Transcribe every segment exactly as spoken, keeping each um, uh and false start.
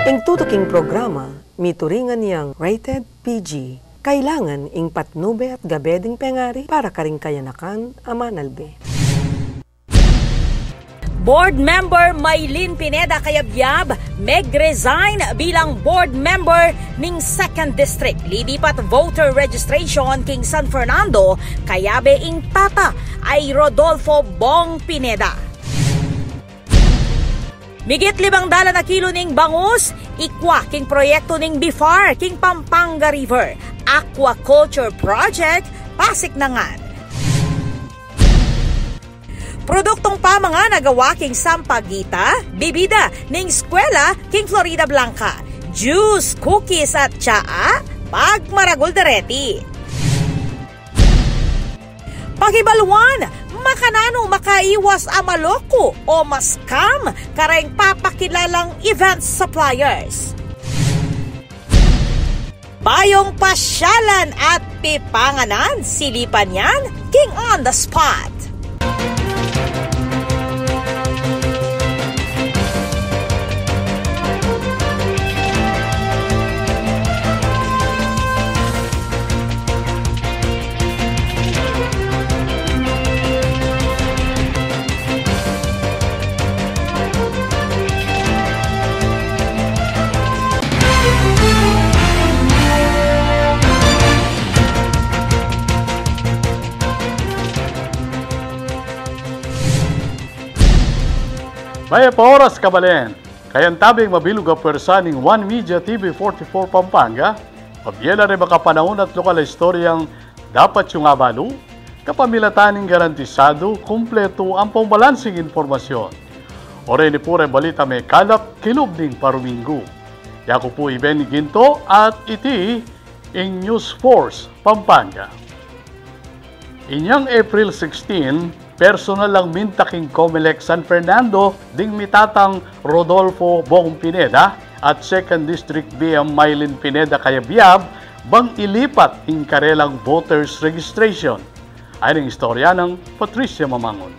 Ing tutuking programa, mituringan yang rated P G. Kailangan ing patnube at gabe ding pengari para karing kayanakan a manalbe. Board Member Mylene Pineda Cayabyab meg-resign bilang board member ning Second District. Lilipat voter registration king San Fernando, kayabe ing tata a i Rodolfo Bong Pineda. Migit limang dalan a kilo ning bangus ikwa king proyektu ning BFAR king Pampanga River Aquaculture Project, Pasig ngan. Produktung pamangan a gawa king sampaguita, bibida ning eskwela king Floridablanca, juice, cookies at tsaa, pagmaragul dareti. Pakibaluan, makananu makaiwas a maloku o ma-scam kareng papakilalang event suppliers. Bayung pasyalan at pipanganan, silipan yan king On the Spot. Mayap a oras, kabalen. Kayantabe ing mabilug a pwersa ning One Media T V forty-four Pampanga, pabie la ring makapanaun at lokal a istoryang dapat yung abalu, kapamilatan ning garantisadu, kumpletu ampong balansing impormasyon. Oren i pu reng balita mekalap kilub ning paruminggu. Yaku pu i Benny Ginto at iti ing News Force Pampanga. Inyang April sixteen, personal lang minta king Comelec San Fernando ding mitatang Rodolfo Bong Pineda at Second District B M Mylene Pineda Cayabyab bang ilipat ing karelang voters registration. Ayan ing istorya nang Patricia Mamangun.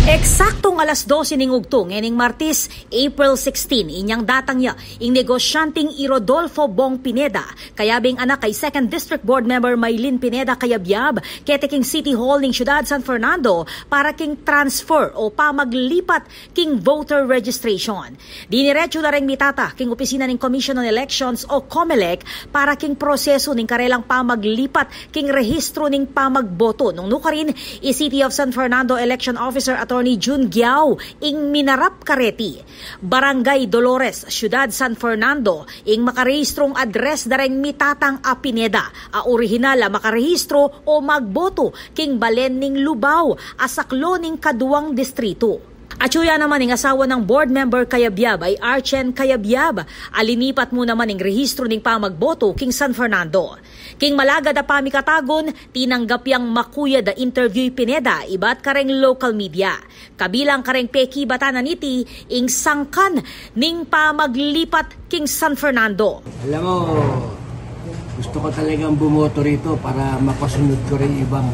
Eksaktung alas dose ning ugtung, ngening Martes, April sixteen, inyang datang ya ing negosyanteng i Rodolfo Bong Pineda, kayabe ing anak kay Second District Board Member Mylene Pineda Cayabyab, keti king City Hall ning Syudad San Fernando para king transfer o pamaglipat king voter registration. Diniretsu la reng mitata king opisina ning Commission on Elections o Comelec para king prosesu ning karelang pamaglipat king rehistru ning pamagboto. Nung nukarin, i City of San Fernando Election Officer Attorney Jun Guiao ing minarap kareti. Barangay Dolores, Syudad San Fernando, ing makarehistrung address da reng mitatang a Pineda a orihinal a makarehistro o magboto king balen ning Lubao a saklo ning kaduang distritu. Atsu ya naman ing asawa nang board member Cayabyab a i Archen Cayabyab a linipat mu naman ing rehistro ning pamagboto king San Fernando. King malagad a pamikatagun, tinanggap yang makuyad a interview i Pineda ibat kareng local media. Kabilang kareng pekibatan na niti ing sangkan ning pamaglipat king San Fernando. Alam mo, gusto ko talagang bumoto rito para mapasunod ko rin ibang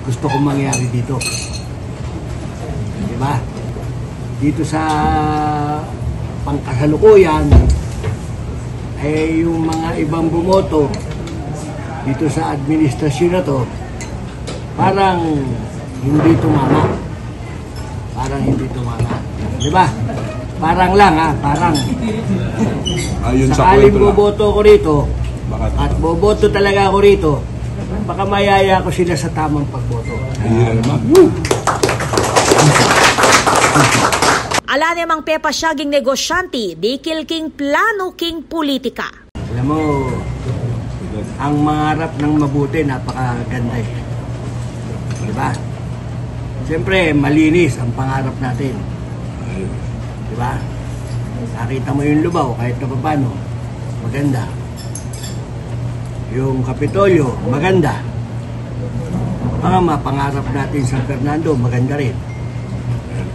gusto kong mangyari dito. Di ba? Dito sa pangkasalukuyan, eh, yung mga ibang bumoto dito sa administrasyon na to, parang hindi tumama. Parang hindi tumama. Di ba? Parang lang, ha? Parang. Ayon sa sakaling kwento lang. Boboto ako rito, bakit? At boboto talaga ako rito, baka mayaya ko sila sa tamang pagboto. Ayun na naman. Woo! Ala namang pepasyag ing negosyante, dikil king plano king pulitika. Alam mo, ang mangarap ng mabuti, napakaganda eh. Di ba? Siyempre, malinis ang pangarap natin. Di ba? Nakita mo yung Lubao, kahit na paano, maganda. Yung Kapitolyo, maganda. Mga mapangarap natin sa Fernando, maganda rin.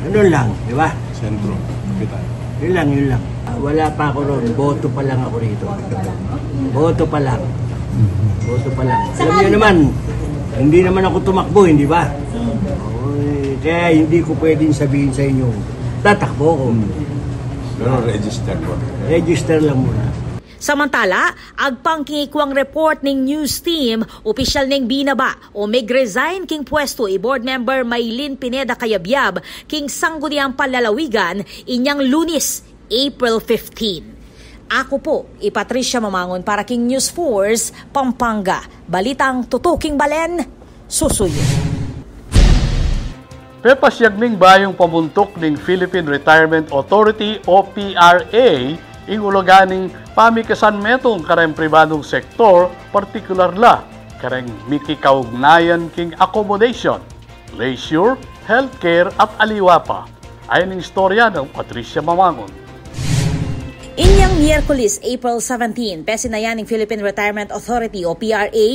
Ganun lang, di ba? Sentro, kapitan. Yun lang, yun lang. Ah, wala pa ako ron. Boto pa lang ako rito. Boto pa lang. Boto pa lang. Alam niyo naman, hindi naman ako tumakbo, hindi ba? Oo, eh, kaya hindi ko pwedeng sabihin sa inyo, tatakbo ako. Pero register po. Register lang muna. Samantala, agpang king ikuang report ning news team, opisyal neng binaba o mig-resign king pwestu i Board Member Maylin Pineda Cayabyab king Sangguniang Panlalawigan inyang Lunis, April fifteen. Aku pu i Patricia Mamangun para king News Force Pampanga. Balitang tutuking balen, susuyu. Pepasyag ning bayung pamuntuk ning Philippine Retirement Authority o P R A ing ulaga ning pamikasan metung kareng pribadung sektor, partikular la kareng mikikaugnayan king accommodation, leisure, healthcare at aliwa pa. Ayan ing istorya nang Patricia Mamangun. Inyang Miyerkules, April seventeen, pesinayan ning Philippine Retirement Authority o P R A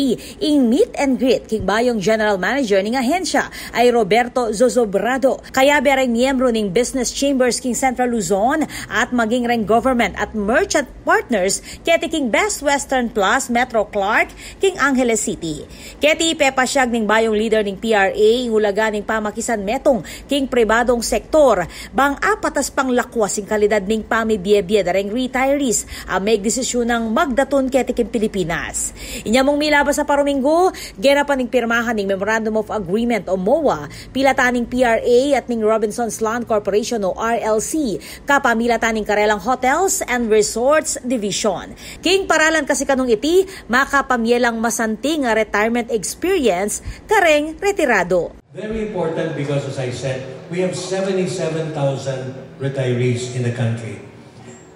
ing meet and greet king bayung general manager ning ahensya, a i Roberto Zozobrado. Kayabe reng miyembru ning business chambers king Central Luzon at maging reng government at merchant partners keti king Best Western Plus Metro Clark king Angeles City. Keti pepasyag ning bayung leader ning P R A ing ulaga ning pamakisan metung king pribadung sektor, bang apatas pang lakwas ing kalidad ning pamibie-bie da reng retirees a megdesisyunang magdatun keti king Pilipinas. Inya mung milabas a paruminggu, gena pa ning pirmahan ning Memorandum of Agreement o MOA, pilatan ning P R A at ning Robinsons Land Corporation o R L C, kapamilatan ning karelang Hotels and Resorts Division. King paralan kasi kanung iti, makapamie lang masanting a retirement experience kareng retirado. Very important because, as I said, we have seventy-seven thousand retirees in the country.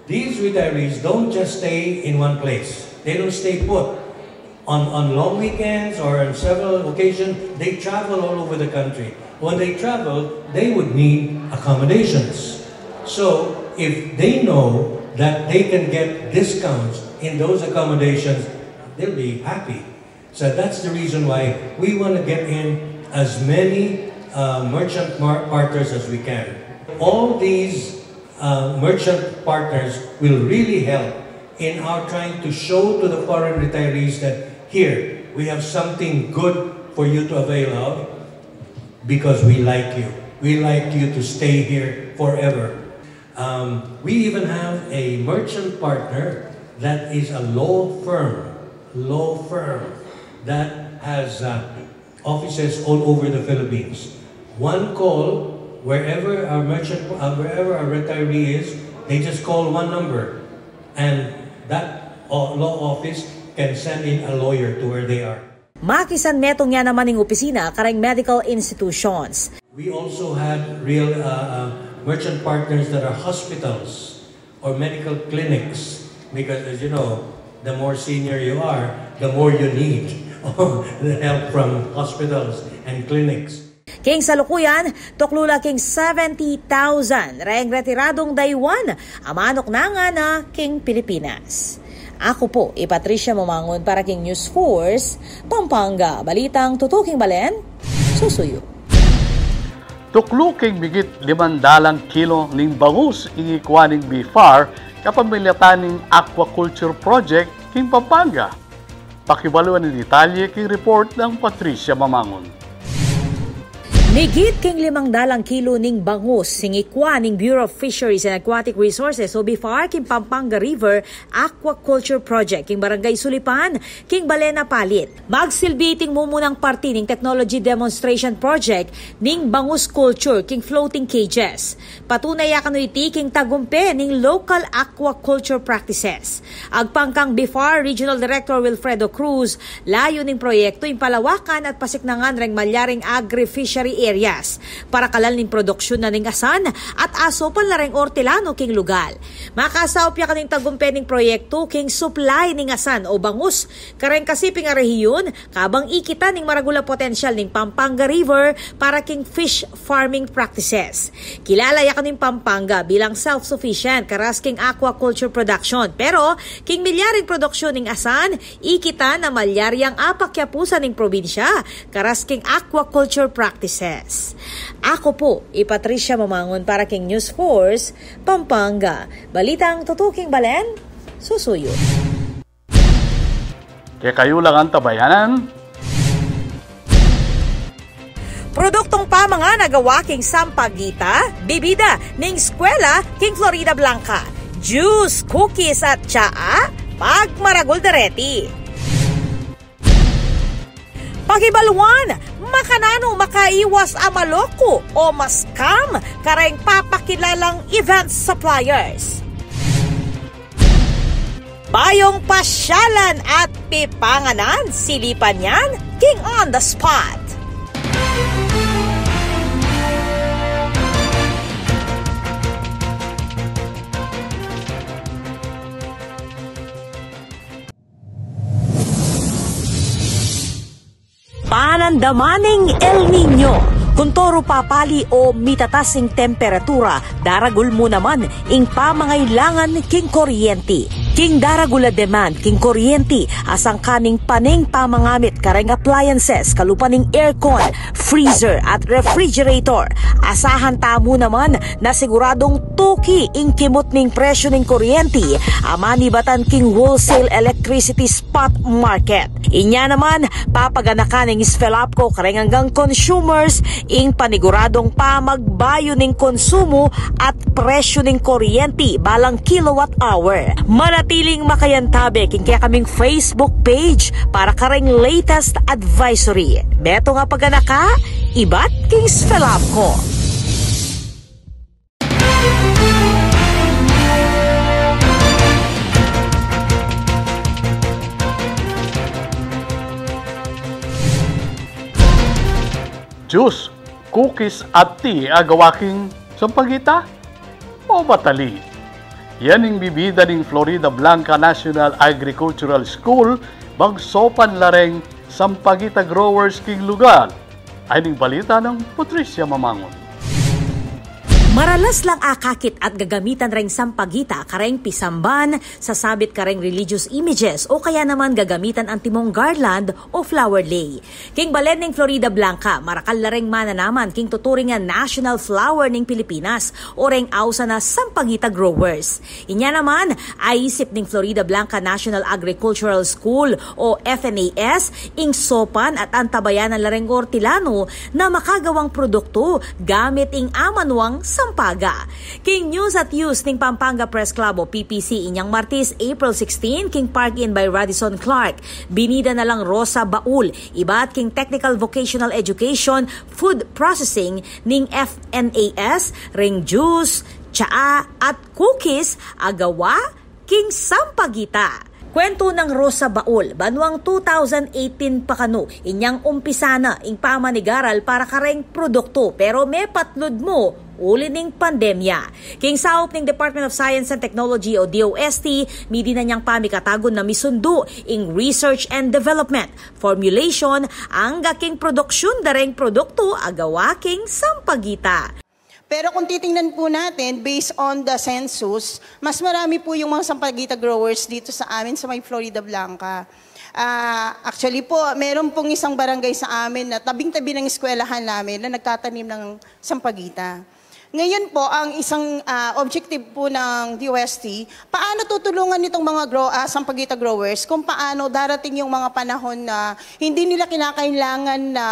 These retirees don't just stay in one place. They don't stay put. On, on long weekends or on several occasions, they travel all over the country. When they travel, they would need accommodations. So, if they know that they can get discounts in those accommodations, they'll be happy. So that's the reason why we want to get in as many uh, merchant mar- partners as we can. All these uh, merchant partners will really help in our trying to show to the foreign retirees that here, we have something good for you to avail of because we like you. We like you to stay here forever. Um, we even have a merchant partner that is a law firm, law firm that has uh, offices all over the Philippines. One call, wherever our merchant, uh, wherever our retiree is, they just call one number, and that uh, law office can send in a lawyer to where they are. Makisan metung ya naman ing opisina kareng medical institutions. We also had real uh, uh, merchant partners that are hospitals or medical clinics, because, as you know, the more senior you are, the more you need the help from hospitals and clinics. King salukuyan, tuklu la king seventy thousand reng retiradung dayuan a manuknangan na king Pilipinas. Aku pu i Patricia Mamangun para king News Force Pampanga, balitang tutuking balen, susuyu. Tuklu king migit limang dalang kilo ning bangus ing ikua ning BFAR kapamilatan ning aquaculture project king Pampanga. Pakibaluan ing detalye king report nang Patricia Mamangun. Migit king limang dalang kilo ning bangus ing ikua ning Bureau of Fisheries and Aquatic Resources o BFAR king Pampanga River Aquaculture Project king Barangay Sulipan king Balena Palit. Magsilbi iting mumunang parti ning technology demonstration project ning bangus culture king floating cages. Patunay ya kanu iti king tagumpe ning local aquaculture practices. Agpang kang BFAR Regional Director Wilfredo Cruz, layun ning proyektu ing palawakan at pasiknangan reng malyaring agri-fishery areas para kalan ning produksyon na ning asan at asupan la reng ortilano king lugal. Makasaup ya kanu ing tagumpe ning proyektu king supply ning asan o bangus kareng kasiping a rehiyun, kabang ikitan ing maragul a potensyal ning Pampanga River para king fish farming practices. Kilala ya kanu ing Pampanga bilang self-sufficient karas king aquaculture production, pero king milyaring produksyon ning asan, ikitan a malyari yang apakyapusan ning probinsya karas king aquaculture practices. Aku pu i Patricia Mamangun para king News Force Pampanga. Balitang tutuking balen, susuyu. Kekayu lang antabayanan. Produktung Mangan a gawa king sampagita, bibida ning eskwela king Floridablanca. Juice, cookies at tsaa, pagmaragul dareti. Pakibaluan, makananu makaiwas a maloku o ma-scam kareng papakilalang event suppliers. Bayung pasyalan at pipanganan, silipan yan king On the Spot. Panandaman ning El Niño. Kuntoru papali o mitatas ing temperatura, daragul mu naman ing pamangailangan king kuryenti. King daragul a demand king kuryenti, asangkan ning pane ing pamangamit kareng appliances, kalupa ning aircon, freezer at refrigerator. Asahan tamu naman na siguradung tuki ing kimut ning presyu ning kuryenti a manibatan king wholesale electricity spot market. Inya naman, papaganakan ning SFELAPCO kareng anggang consumers ing paniguradung pamagbayu ning konsumu at presyu ning kuryenti balang kilowatt hour. Manatiling makayantabe king kekaming Facebook page para kareng latest advisory. Metung a paganaka, ibat king SFELAPCO. Juice, cookies at tea a gawa king sampagita? O batali? Yan ing bibida ning Floridablanca National Agricultural School bang sopan la reng sampagita growers king lugar. Ay ning balita nang Patricia Mamangun. Maralas lang akakit at gagamitan reng sampagita kareng pisamban, sasabit kareng religious images, o kaya naman gagamitan antimong garland o flower lay. King balen ning Floridablanca, marakal la reng mananaman king tuturing a national flower ning Pilipinas, o reng ausan a sampagita growers. Inya naman, aisip ning Floridablanca National Agricultural School o F N A S, ing sopan at antabayanan la reng ortilanu na makagawang produktu gamit ing amanuang sampaga. King News at Use ning Pampanga Press Club o P P C inyang Martes, April sixteen, king Park Inn by Radisson Clark, binida na lang rosa baul ibat king Technical Vocational Education, Food Processing ning F N A S, reng juice, tsaa at cookies a gawa king sampagita. Kwentu nang rosa baul, banwang two thousand eighteen pa kanu inyang umpisa na ing pamanigaral para kareng produktu, pero mepatlud mu uli ning pandemya. King saup ning Department of Science and Technology o D O S T, midi na nyang pamikatagun na misundu ing research and development, formulation, angga king produksyun da reng produktu a gawa king sampagita. Pero kung titingnan po natin, based on the census, mas marami po yung mga sampagita growers dito sa amin sa may Floridablanca. Ah, actually po, meron pong isang barangay sa amin na tabing-tabi ng eskwelahan namin na nagtatanim ng sampagita. Ngayon po, ang isang, ah, objective po ng D O S T, paano tutulungan nitong mga grow-, ah, sampagita growers kung paano darating yung mga panahon na hindi nila kinakailangan na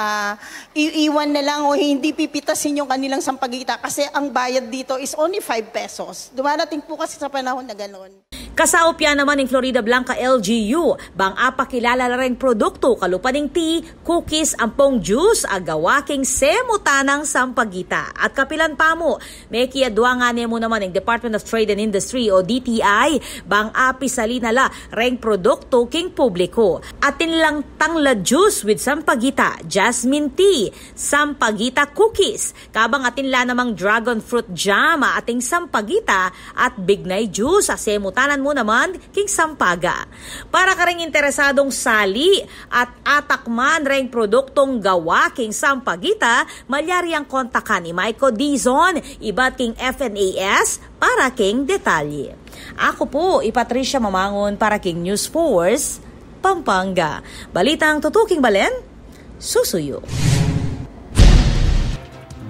iiwan na lang o hindi pipitasin yung kanilang sampagita kasi ang bayad dito is only five pesos. Dumarating po kasi sa panahon na ganon. Kasaup ya naman ning Floridablanca L G U, bang apakilala la reng produktu kalupa ning tea, cookies, ampong juice a gawa king semutan nang sampagita. At kapilan pa mu, mekiadwa ngana mu naman ning Department of Trade and Industry o D T I, bang apisali na la reng produktu king publiku. Atin lang tanglad juice with sampagita, jasmine tea, sampagita cookies, kabang atin la namang dragon fruit jam a ating sampagita at bignay juice a semutanan mu naman king sampaga. Para kareng interesadung sali at atakman reng produktung gawa king sampagita, malyari yang kontakan i Maiko Dizon ibat king F N A S para king detalye. Aku pu i Patricia Mamangun para king News Force Pampanga. Balitang tutuking balen, susuyu.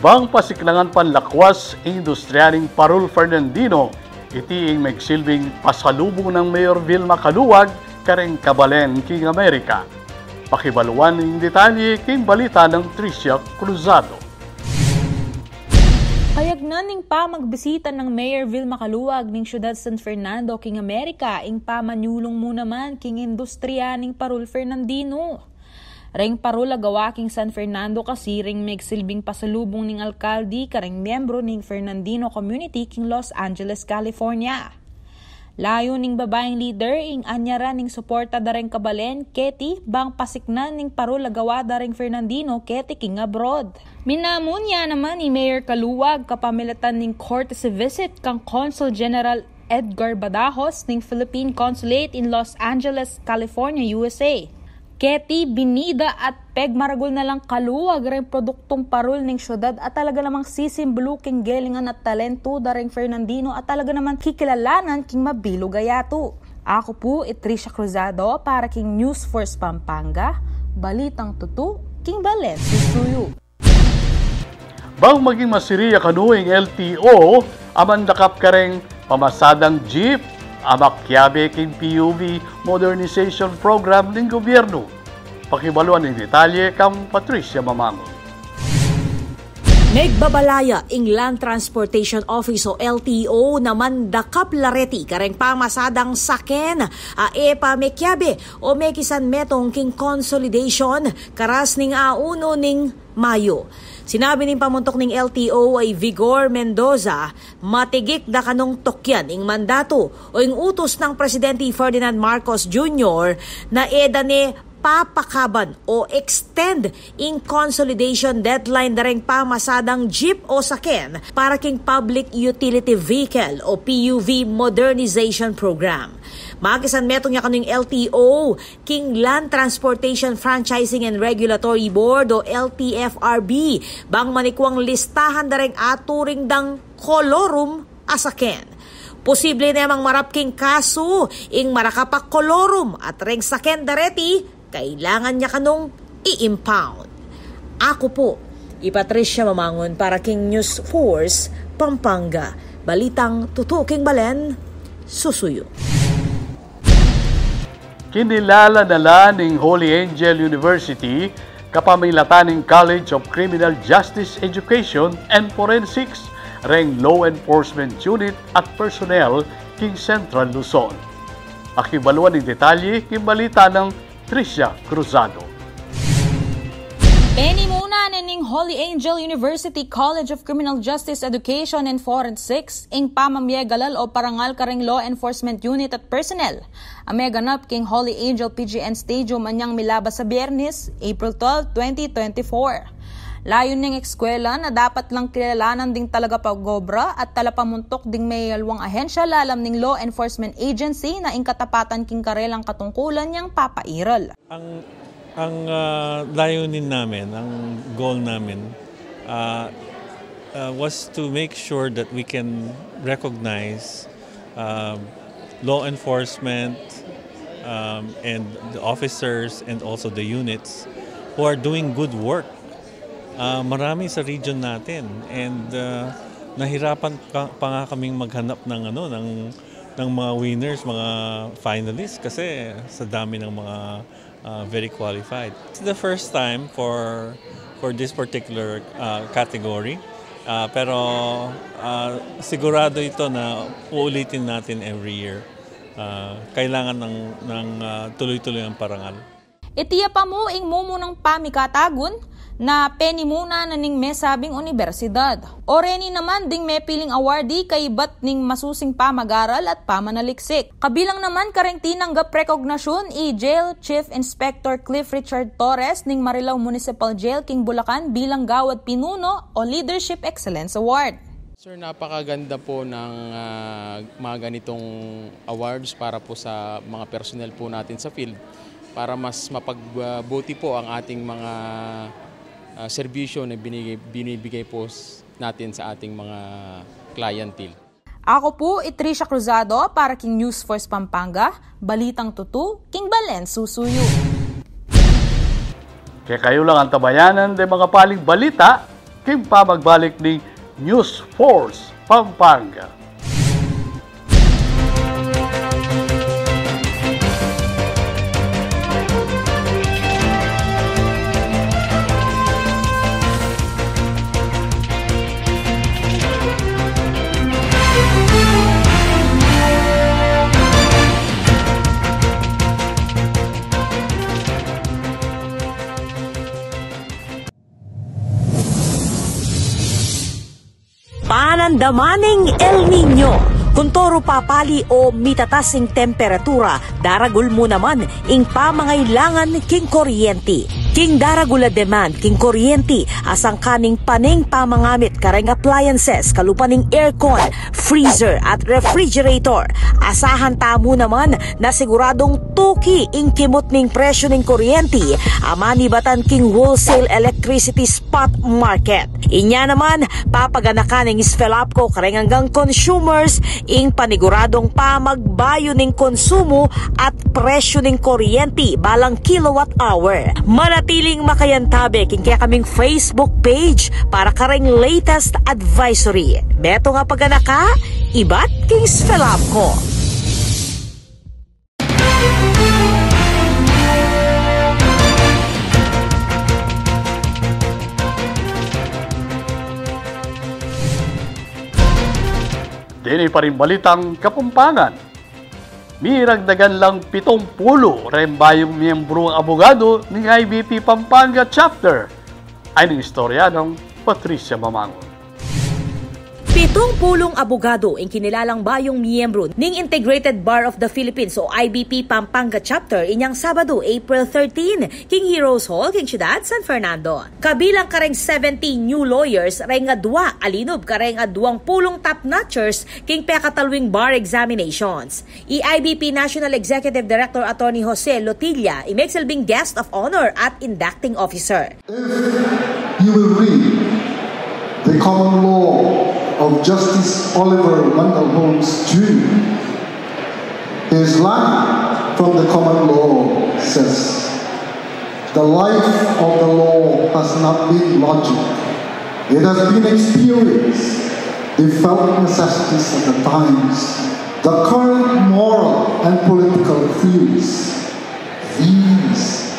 Bang pasiklangan pan lakwas ing industriya ning Parul Fernandino, iti ing megsilbing pasalubung nang Mayor Vilma Caluag kareng kabalen king Amerika. Pakibaluan ing detalye king balita nang Tricia Cruzado. Ning pamagbisita nang Mayor Vilma Caluag ning Syudad San Fernando king Amerika, ing pamanyulung mu naman king industriya ning parul Fernandino. Reng parul a gawa king San Fernando kasi reng megsilbing pasalubung ning alkalde kareng miyembro ning Fernandino community king Los Angeles, California. Layun ning babaing lider ing anyaran ning suporta da reng kabalen keti bang pasiknan ning parul a gawa da reng Fernandino keti king abroad. Minamunia naman i Mayor Caluag kapamilatan ning courtesy visit kang Consul General Edgar Badajos ning Philippine Consulate in Los Angeles, California, U S A. Keti binida at pegmaragul na lang Caluag reng produktung parul ning syudad a talaga namang sisimbulu king gelingan at talentu da reng Fernandino a talaga namang kikilalanan king mabilug a yatu. Aku pu i Tricia Cruzado para king News Force Pampanga, balitang tutu king balen susuyu. Bang maging masiri ya kanu ing L T O a mandakap kareng pamasadang jeep a makiabe king P U V modernization program ning gobyernu. Pakibaluan ing detalye kang Patricia Mamangun. Megbabalaya ing Land Transportation Office o L T O na mandakap la reti kareng pamasadang saken a e pa mekiabe o mekisanmetung king consolidation karas ning aunu ning Mayo. Sinabi ning pamuntuk ning L T O a i Vigor Mendoza, matigik da kanung tukyan ing mandatu o ing utus nang Presidente Ferdinand Marcos Junior na e da ne papakaban o extend ing consolidation deadline da reng pamasadang jeep o saken para king Public Utility Vehicle o P U V Modernization Program. Makisanmetung ya kanu ing L T O king Land Transportation Franchising and Regulatory Board o L T F R B, bang manikwang listahan da reng aturing dang kolorum a saken. Posible ne mang marap king kasu ing marakap a kolorum at reng saken da reti kailangan ya kanung i-impound. Aku pu i Patricia Mamangun para king News Force Pampanga. Balitang tutu king balen susuyu. Kinilala na la ning Holy Angel University kapamilatan ning College of Criminal Justice Education and Forensics reng Law Enforcement Unit at personnel king Central Luzon. Pakibaluan ing detalye king balita nang Tricia Cruzado. Penimunan ne ning Holy Angel University College of Criminal Justice Education and Forensics ing pamamie galal o parangal kareng Law Enforcement Unit at personnel a meganap king Holy Angel P G N Stadium anyang milabas a Biernes, April twelve, twenty twenty-four. Layun ning eskwela na dapat lang kilalanan ding talaga pag-obra at talapamuntuk ding meyalwang ahensya lalam ning law enforcement agency na ing katapatan king karelang katungkulan yang papairal. Ang, ang, ah, layunin namin, ang goal namin, ah, ah, was to make sure that we can recognize, ah, law enforcement, um, and the officers and also the units who are doing good work. Ah, marami sa region natin and, ah, nahirapan ka, pa nga kaming maghanap ng ano, ng, ng mga winners, mga finalists kasi sa dami ng mga, ah, very qualified. It's the first time for, for this particular, ah, category. Ah, pero, ah, sigurado ito na uulitin natin every year. Ah, kailangan ng, ng, ah, tuloy-tuloy ang parangal. Iti ya pa mu ing mumunang pamikatagun na penimunan na ning mesabing unibersidad. O reni naman ding mepiling awardee kaibat ning masusing pamag-aral at pamanaliksik. Kabilang naman kareng tinanggap rekognasyun i Jail Chief Inspector Cliff Richard Torres ning Marilao Municipal Jail king Bulacan bilang Gawad Pinuno o Leadership Excellence Award. Sir, napakaganda po ng, ah, mga ganitong awards para po sa mga personnel po natin sa field para mas mapagbuti po ang ating mga, ah, serbisyo na binigay, binibigay po s-, natin sa ating mga clientele. Ako po i Tricia Cruzado para king News Force Pampanga, balitang tutu king balen susuyu. Kekayu lang antabayanan deng makapaling balita king pamagbalik ning News Force Pampanga. Amaning El Niño, kuntoru papali o mitatas ing temperatura, daragul mu naman ing pamangailangan king kuryenti. King daragul a demand king kuryenti, asangkan ning pane ing pamangamit kareng appliances, kalupa ning aircon, freezer at refrigerator. Asahan tamu naman na siguradung tuki ing kimut ning presyu ning kuryenti a manibatan king wholesale electricity spot market. Inya naman, papaganakan ning SFELAPCO kareng anggang consumers ing paniguradung pamagbayu ning konsumu at presyu ning kuryenti balang kilowatt hour. Manatiling makayantabe king kekaming Facebook page para kareng latest advisory. Metung a paganaka ibat king SFELAPCO. Deni pa ring balitang Kapampangan. Miragdagan lang pitung pulu reng bayung miyembrung abogadu ning I B P Pampanga Chapter. Ay ning istorya nang Patricia Mamangun. Pitung pulung abogadu ing kinilalang bayung miyembru ning Integrated Bar of the Philippines o I B P Pampanga Chapter inyang Sabadu, April thirteen, king Heroes Hall, king Siyudad San Fernando. Kabilang kareng seventeen new lawyers reng adwa a linub kareng adwang pulung top-notchers king pekatalwing bar examinations. I I B P National Executive Director Attorney Jose Lotilla i megsilbing guest of honor at inducting officer. If you will read the common law of Justice Oliver Wendell Holmes Junior, his line from the common law says, "The life of the law has not been logic. It has been experience, the felt necessities of the times, the current moral and political fields, these,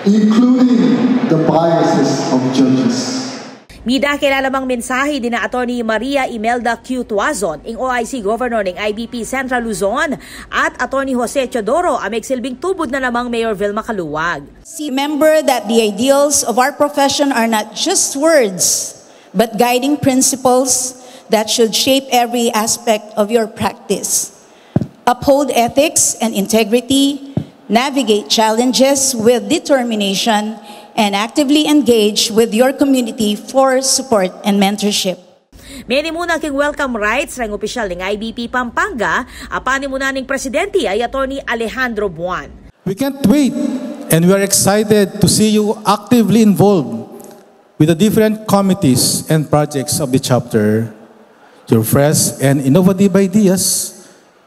including the biases of judges." Midakil a namang mensahe dina Attorney Maria Imelda Q. Tuazon, ing O I C Governor ning I B P Central Luzon, at Attorney Jose Teodoro, a megsilbing tubud na namang Mayor Vilma Caluag. Remember that the ideals of our profession are not just words, but guiding principles that should shape every aspect of your practice. Uphold ethics and integrity, navigate challenges with determination, and actively engage with your community for support and mentorship. Menimuna king welcome rites reng opisyal ning I B P Pampanga, a panimunan ning presidente ay Attorney Alejandro Buan. We can't wait, and we are excited to see you actively involved with the different committees and projects of the chapter. Your fresh and innovative ideas,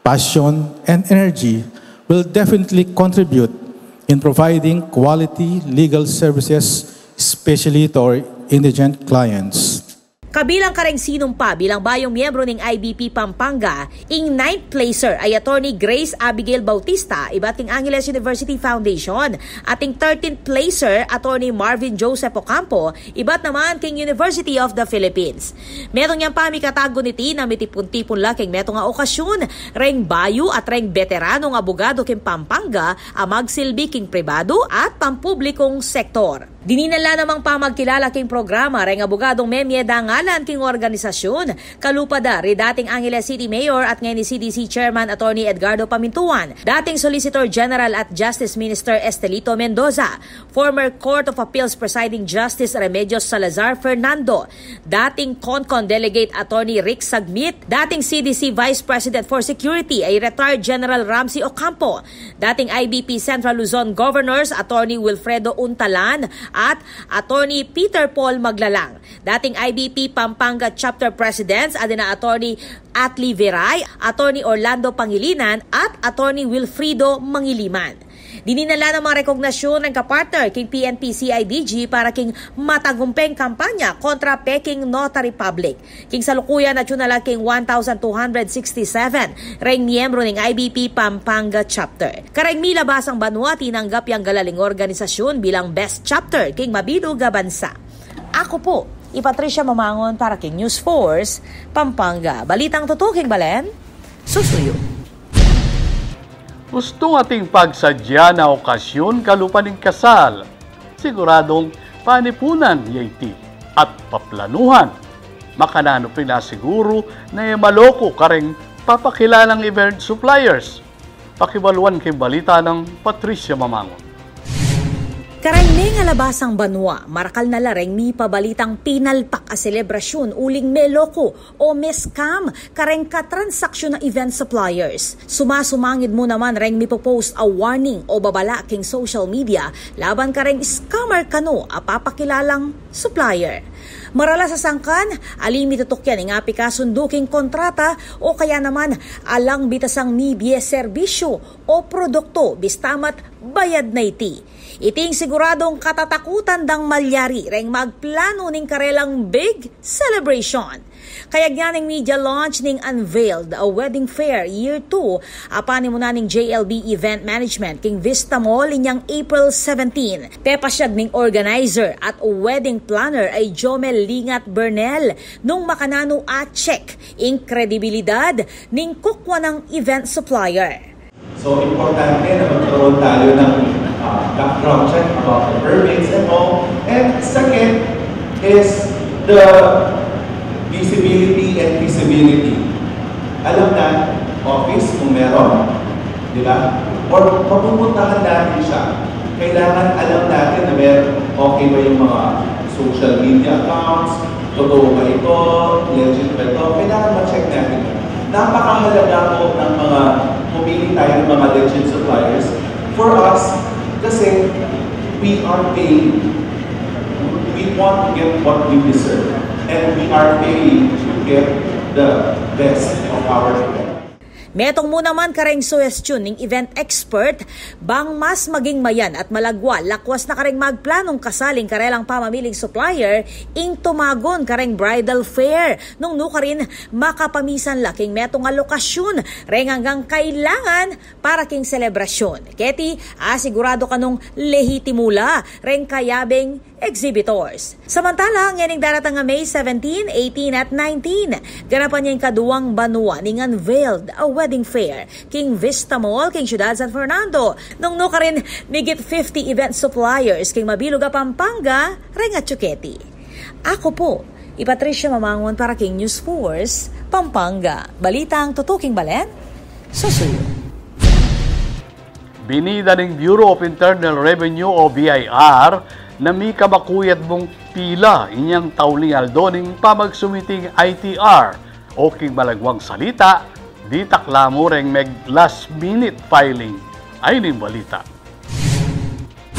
passion, and energy will definitely contribute in providing quality legal services, especially to our indigent clients. Kabilang kareng sinumpa bilang bayung miyembro ning I B P Pampanga, ing ninth placer ay Attorney Grace Abigail Bautista, ibat king Angeles University Foundation, at ing thirteenth placer, Attorney Marvin Joseph Ocampo, ibat naman king University of the Philippines. Metung yang pamikatagun niti na mitipun-tipun la king metung a okasyun reng bayu at reng beteranung abogadu king Pampanga a magsilbi king pribadu at pampublikung sektor. Dininan la namang pamagkilala king programa reng abogadung memie dangalan king organisasyun, kalupa da ri dating Angeles City Mayor at ngeni C D C Chairman Attorney Edgardo Pamintuan, dating Solicitor General at Justice Minister Estelito Mendoza, former Court of Appeals Presiding Justice Remedios Salazar Fernando, dating CONCON Delegate Attorney Rick Sagmit, dating C D C Vice President for Security ay Retired General Ramsey Ocampo, dating I B P Central Luzon Governors Attorney Wilfredo Untalan at Attorney Peter Paul Maglalang, dating I B P Pampanga Chapter Presidents a dina Attorney Atli Veray, Attorney Orlando Pangilinan at Attorney Wilfrido Mangiliman. Dininan la namang rekognasyon reng kapartner king P N P C I D G para king matagumpeng kampanya kontra peking notary public. King salukuyan, atyu na la king one thousand two hundred sixty-seven reng miyembro ning I B P Pampanga Chapter. Kareng milabasang banua, tinanggap yang galaling organisasyun bilang Best Chapter king mabilug a bansa. Aku pu i Patricia Mamangun para king News Force Pampanga. Balitang tutuking balen, susuyu. Ustung ating pagsadya na okasyun kalupa ning kasal, siguradung panipunan ya iti at paplanuhan Makananu pin asiguru na e maloku kareng papakilalang event suppliers? Pakibaluan king balita nang Patricia Mamangun. Kareng mengalabasang banua, marakal na la reng mipabalitang pinalpak a selebrasyun uling meloku o me-scam kareng katransaksyon a event suppliers. Sumasumangid mu naman reng mipopost a warning o babala king social media laban kareng scammer kanu a papakilalang supplier. Maralas a sangkan, ali mitutukian ing apikasundu king kontrata o kaya naman alang bitasang mibie serbisyu o produktu bista mat bayad na iti. Iting siguradung katatakutan dang malyari reng magplanu ning karelang big celebration. Kayagnan ning media launch ning Unveiled, a Wedding Fair Year two, a panimunan ning J L B Event Management king Vista Mall inyang April seventeen. Pepasyag ning organizer at wedding planner ay Jomel Lingat Bernel nung makananu a-check ing kredibilidad ning kukwa nang event supplier. So, importante na magkaroon tayo ng, ah, background check about the permits and all. And second is the visibility and feasibility. Alam na, office kung meron, di ba? Or mapupuntahan natin siya. Kailangan alam natin na meron, okay ba yung mga social media accounts, totoo ba ito, legit ba ito, kailangan ma-check natin. Napakahalaga po ng mga pumili tayo ng mga legit suppliers for us kasi we are paying, we want to get what we deserve, and we are paying to get the best of our event. Metung mu naman kareng suhestyon ning event expert, bang mas maging mayan at malagwa lakwas na kareng magplanung kasali ing karelang pamamiling supplier ing tumagun kareng bridal fair nung nukarin makapamisan la king metung a lokasyun reng anggang kailangan para king selebrasyun. Keti, asiguradu kanung lehitimu la reng kayabeng exhibitors. Samantala, ngening daratang a May seventeen, eighteen at nineteen, ganapan ya ing kaduang banua ning Unveiled, a Wedding Fair king Vista Mall king Syudad San Fernando. Nung nukarin, migit fifty event suppliers king mabilug a Pampanga reng atsu keti. Aku pu i Patricia Mamangun para king News Force Pampanga. Balitang tutuking balen, susuyu. Binida ning Bureau of Internal Revenue o B I R na mika makuyad mung pila inyang tauling aldo ning pamagsumiting I T R o king malagwang salita, ditak la mu reng meg last minute filing. Ay ning balita.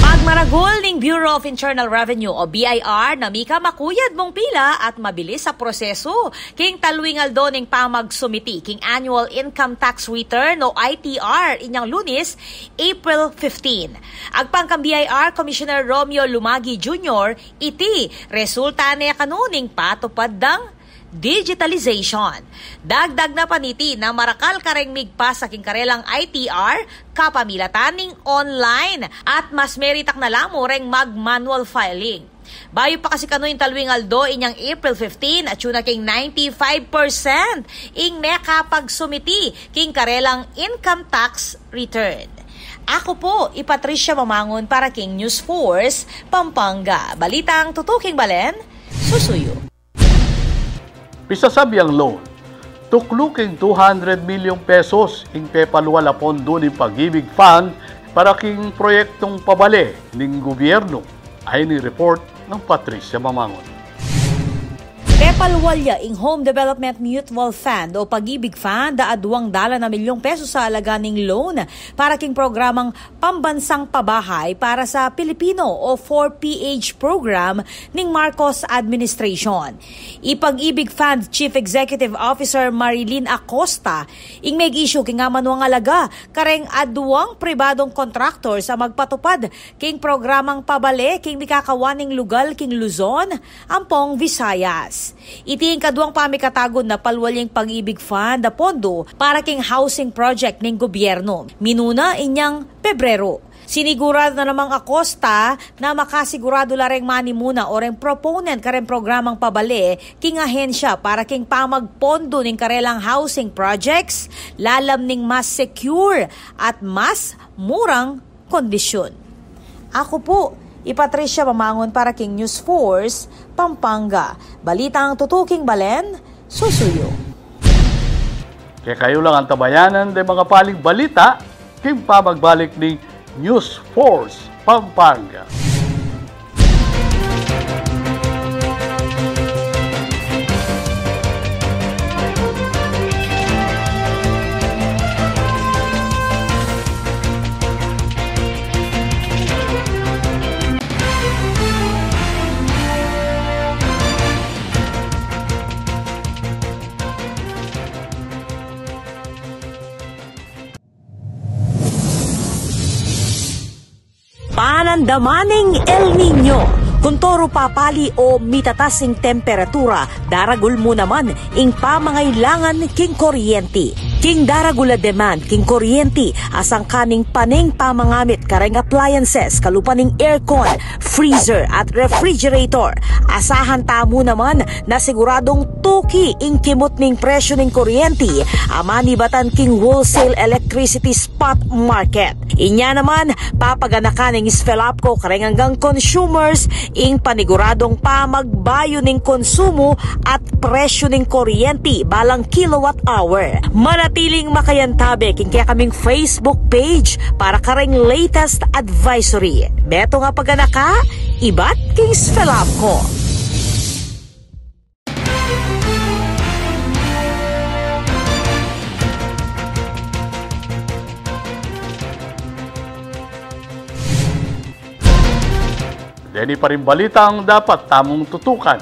Pagmaragul ning Bureau of Internal Revenue o B I R na mika makuyad mung pila at mabilis a prosesu king taluing aldo ning pamagsumiti king annual income tax return o I T R inyang Lunis, April fifteen. Agpang kang B I R Commissioner Romeo Lumagi Junior, iti resulta ne kanu ning patupad dang digitalization. Dagdag na pa niti na marakal kareng migpasa king karelang I T R kapamilatan ning online at mas meritak na la mu reng mag-manual filing. Bayu pa kasi kanu ing taluing aldo inyang April fifteen, atsu na king ninety-five percent ing mekapagsumiti king karelang income tax return. Aku pu i Patricia Mamangun para king News Force Pampanga. Balitang tutuking balen, susuyu. Pisasabiang loan. Tuklu king two hundred milyong pesos ing pepalwal a pondo ning Pag-ibig Fund para king proyektung pabale ning gobyerno. Ay ning report nang Patricia Mamangun. Pepalwal ya ing Home Development Mutual Fund o Pag-ibig Fund a aduang dalan a milyong pesos a alaga ning loan para king programang pambansang pabahay para sa Pilipino o four P H program ning Marcos administration. I Pag-ibig Fund Chief Executive Officer Marilyn Acosta ing meg-issue king amanuang alaga kareng aduang pribadung contractors a magpatupad king programang pabale king mikakawan ning lugal king Luzon ampong Visayas. Iti ing kaduang pamikatagun na palwal ya ing Pag-ibig Fund a pondo para king housing project ning gobyerno. Minuna inyang Pebrero. Siniguradu na namang Acosta na makasiguradu la reng manimuna o reng proponent kareng programang pabale king ahensya para king pamagpondo ning karelang housing projects lalam ning mas secure at mas murang kondisyun. Aku pu I Patricia Mamangun para king News Force Pampanga. Balitang tutuking balen, susuyu. Kekayu lang antabayanan deng mga paling balita king pamagbalik ning News Force Pampanga. Panandaman ning El Niño. Kuntoru papali o mitatas ing temperatura, daragul mu naman ing pamangailangan king kuryenti. King daragul a demand king kuryenti, asangkan ning pane ing pamangamit kareng appliances, kalupa ning aircon, freezer at refrigerator. Asahan tamu naman na siguradung tuki ing kimut ning presyu ning kuryenti a manibatan king wholesale electricity spot market. Inya naman, papaganakan ning SFELAPCO kareng anggang consumers ing paniguradung pamagbayu ning konsumu at presyu ning kuryenti balang kilowatt hour. Manatiling makayantabe king kekaming Facebook page para kareng latest advisory. Metung a paganaka, ibat king SFELAPCO. Deni pa ring balitang dapat tamung tutukan.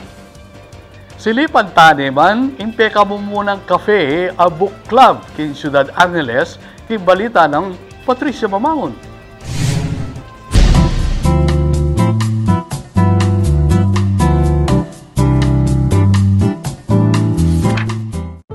Silipan tane man ing pekamumunang cafe a book club king Ciudad Angeles, king balita nang Patricia Mamangun.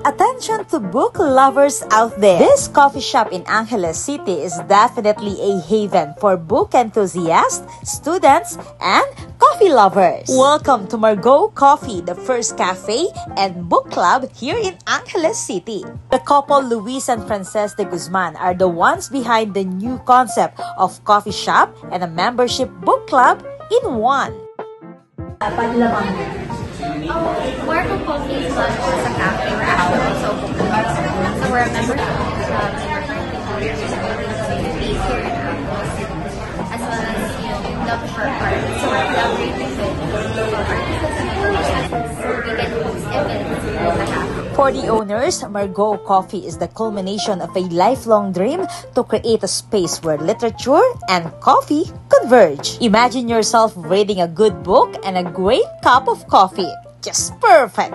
Attention to book lovers out there. This coffee shop in Angeles City is definitely a haven for book enthusiasts, students, and coffee lovers. Welcome to Margot Coffee, the first cafe and book club here in Angeles City. The couple Luis and Frances de Guzman are the ones behind the new concept of coffee shop and a membership book club in one. Paglabang. Margot Coffee is not just a cafe or hour, it's also a book club. So we're a membership book club, and we're trying to create a space here in Angeles, as well as, you know, we love for art. So we're collaborating with, uh, artists and musicians. We can host events on behalf. For the owners, Margot Coffee is the culmination of a lifelong dream to create a space where literature and coffee converge. Imagine yourself reading a good book and a great cup of coffee. Just perfect.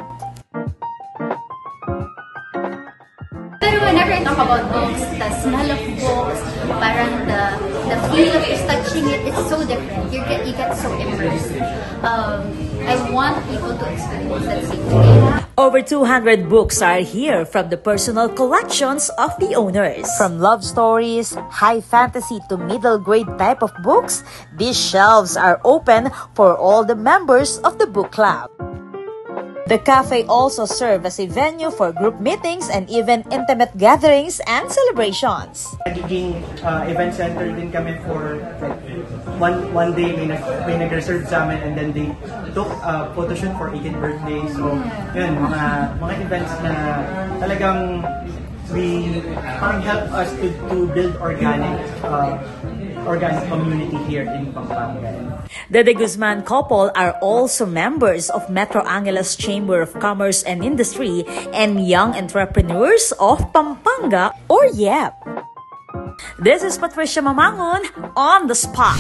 Pero whenever I talk about books, the smell of books, parang the, the feel of just touching it, it's so different. You get, you get so immersed. Um, I want people to experience that same way. Over two hundred books are here from the personal collections of the owners. From love stories, high fantasy to middle grade type of books, these shelves are open for all the members of the book club. The cafe also serves as a venue for group meetings and even intimate gatherings and celebrations. Nagiging, uh, event center din kami for, like, one, one day may nag-, may nag-reserve sa amin, and then they took a photo shoot for eighteenth birthday. So, yun, mga, mga events na talagang we, parang help us to, to build organic, uh, organic community here in Pampanga. The De Guzman couple are also members of Metro Angeles Chamber of Commerce and Industry and Young Entrepreneurs of Pampanga, or yep. This is Patricia Mamangun on the spot.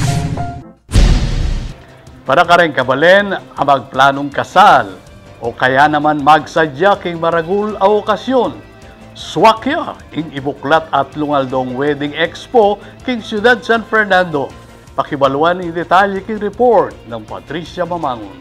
Para kareng kabalen a magplanung kasal o kaya naman magsadya king maragul a okasyon, swak ya ing ibuklat at Lungaldaung Wedding Expo king Siyudad San Fernando. Pakibaluan ing detalye king report nang Patricia Mamangun.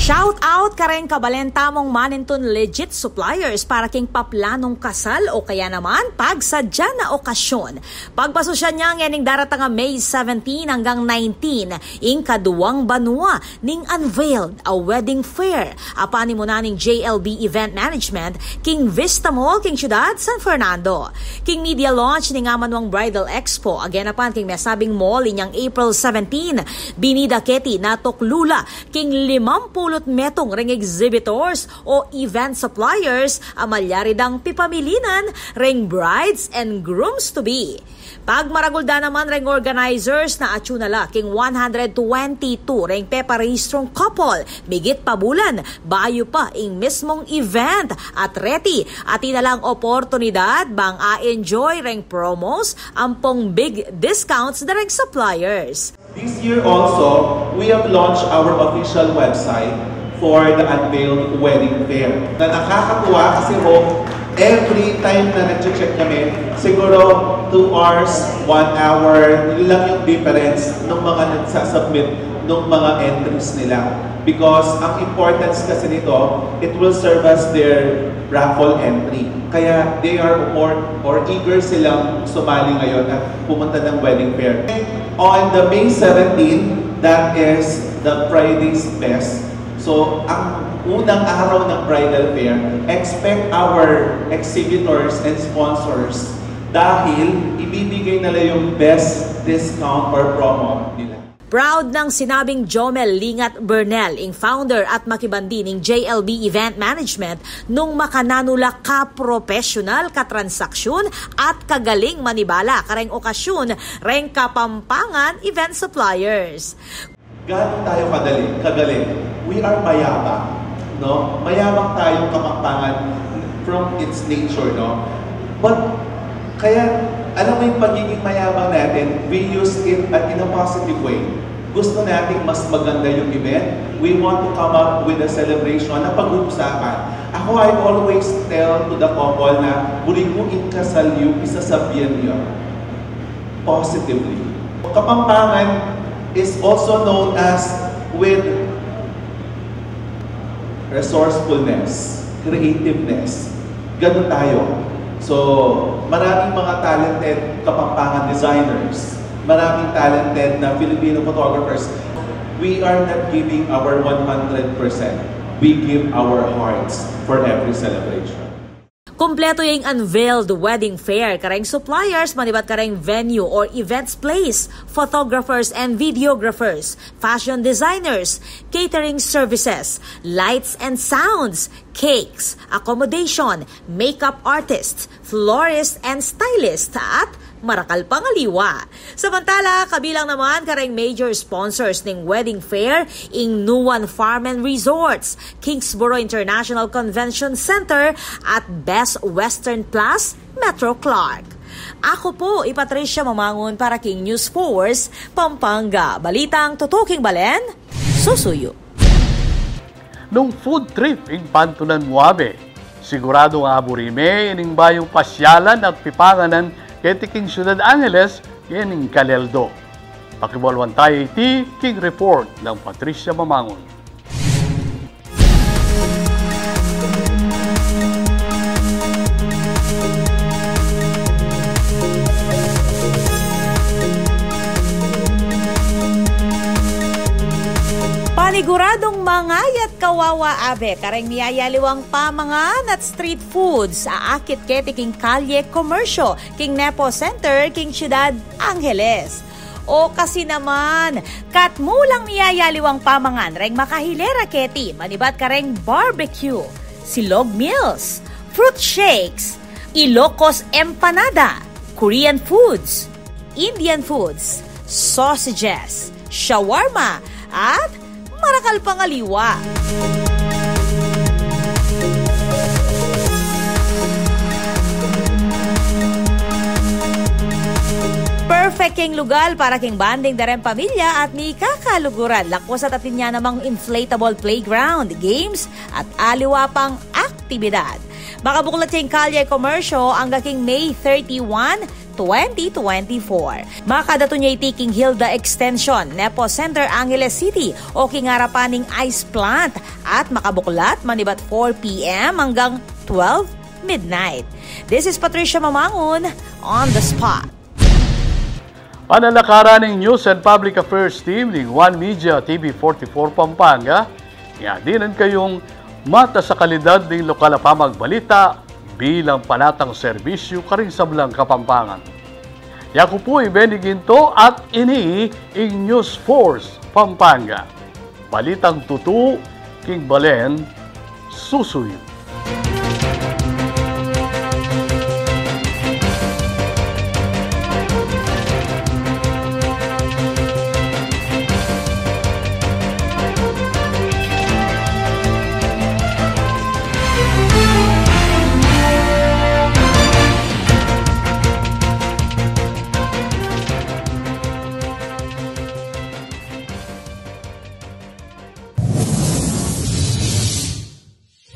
Shout out kareng kabalen tamung manintun legit suppliers para king paplanung kasal o kaya naman pagsadya na okasyon. Pagpasusyan ya ngening daratang a May seventeen anggang nineteen, ing kaduang banua ning unveiled a wedding fair a panimunan ning J L B Event Management king Vista Mall king siyudad San Fernando. King media launch ning amanuang Bridal Expo a genapan king mesabing mall inyang April seventeen, binida keti na tuklu la king limampulu't metung reng exhibitors o event suppliers a malyari dang pipamilinan reng brides and grooms to be. Pagmaragul da naman reng organizers na atyu na la king one hundred twenty-two reng peparehistrung couple migit pa bulan bayu pa ing mismung event at reti atin na lang oportunidad bang a-enjoy reng promos ampong big discounts da reng suppliers. This year also, we have launched our official website for the unveiled wedding fair. Na nakakatuwa kasi ho, every time na nag-check kami, siguro two hours, one hour, yun lang yung difference ng mga nagsasubmit ng mga entries nila. Because ang importance kasi nito, it will serve as their raffle entry. Kaya they are more or eager silang sumali ngayon at pumunta ng wedding fair. On the May seventeen, that is the Friday's Fest. So, ang unang araw ng bridal fair, expect our exhibitors and sponsors dahil ibibigay nila yung best discount or promo nila. Proud nang sinabing Jomel Lingat Bernal, ing founder at makibandi ning J L B Event Management, nung makananu la kapropesyonal, katransaksyon, at kagaling manibala kareng okasyon reng Kapampangan event suppliers. Gaano tayo kadali, kagaling? We are mayabang, no? Mayabang tayong Kapampangan from its nature, no? But, kaya, alam mo yung pagiging mayabang natin, we use it at in a positive way. Gusto natin mas maganda yung event. We want to come up with a celebration na pag-uusapan. Ako, I always tell to the couple na, "Buri ku ing kasal yu, pisasabian yu positively." Kapampangan is also known as with resourcefulness, creativeness. Ganun tayo. So, maraming mga talented Kapampangan designers, maraming talented na Filipino photographers. We are not giving our one hundred percent. We give our hearts for every celebration. Kumpleto ya ing unveiled wedding fair kareng suppliers manibat kareng venue or events place, photographers and videographers, fashion designers, catering services, lights and sounds, cakes, accommodation, makeup artists, florists and stylists, at marakal pang aliwa. Samantala, kabilang naman kareng major sponsors ning wedding fair ing Nuan Farm and Resorts, Kingsborough International Convention Center, at Best Western Plus, Metro Clark. Ako po i Patricia Mamangun para king News Force Pampanga. Balitang tutuking balen, susuyu. Nung food trip ing pantunan mu, abe, siguradung aburi me ining bayung pasyalan at pipanganan keti king Ciudad Angeles, ining Caleldo. Pakibaluan tayu iti king report nang Patricia Mamangun. Paniguradung mangayat kawawa, abe, kareng miyayaliwang pamangan at street foods a akit keti king Calle Comercio king Nepo Center king Ciudad Angeles. O kasi naman, katmulang miyayaliwang pamangan reng makahilera keti manibat kareng barbecue, silog meals, fruit shakes, Ilocos empanada, Korean foods, Indian foods, sausages, shawarma, at marakal pang aliwa. Perfect king lugal para king bonding da reng pamilya at mikakaluguran. Lakwas at atin ya namang inflatable playground, games, at aliwa pang aktibidad. Makabuklat king Calle Comercio angga king May thirty-one, twenty twenty-four. Makadatu ne iti king Hilda Extension, Nepo Center, Angeles City, o king arapan ning ice plant, at makabuklat manibat four p.m. anggang twelve midnight. This is Patricia Mamangun on the spot. Panalakaran ning News and Public Affairs Team ning One Media T V forty-four Pampanga, ing adinan kayung matas a kalidad ning lokal a pamagbalita bilang panatang serbisyu karing sablang Kapampangan. Yaku pu i Benny Ginto at ini ing News Force Pampanga. Balitang tutu king balen susuyu.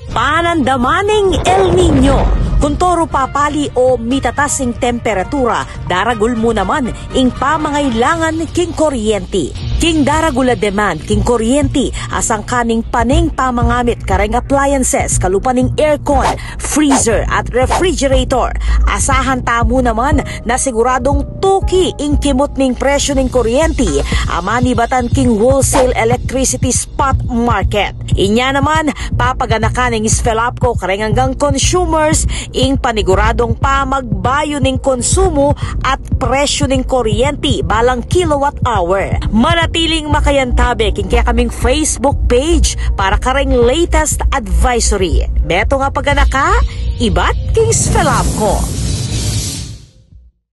Panandaman ning El Niño. Kuntoru papali o mitatas ing temperatura, daragul mu naman ing pamangailangan king kuryenti. King daragul a demand king kuryenti, a sangkan ning pane ing pamangamit kareng appliances kalupa ning aircon, freezer at refrigerator, asahan tamu naman na siguradung tuki ing kimut ning presyu ning kuryenti a manibatan king wholesale electricity spot market. Inya naman, papaganakan ning SFELAPCO kareng anggang consumers ing paniguradung pamagbayu ning konsumu at presyu ning kuryenti balang kilowatt hour. Manatiling makayantabe king kekaming Facebook page para kareng latest advisory. Metung a paganaka ibat king SFELAPCO.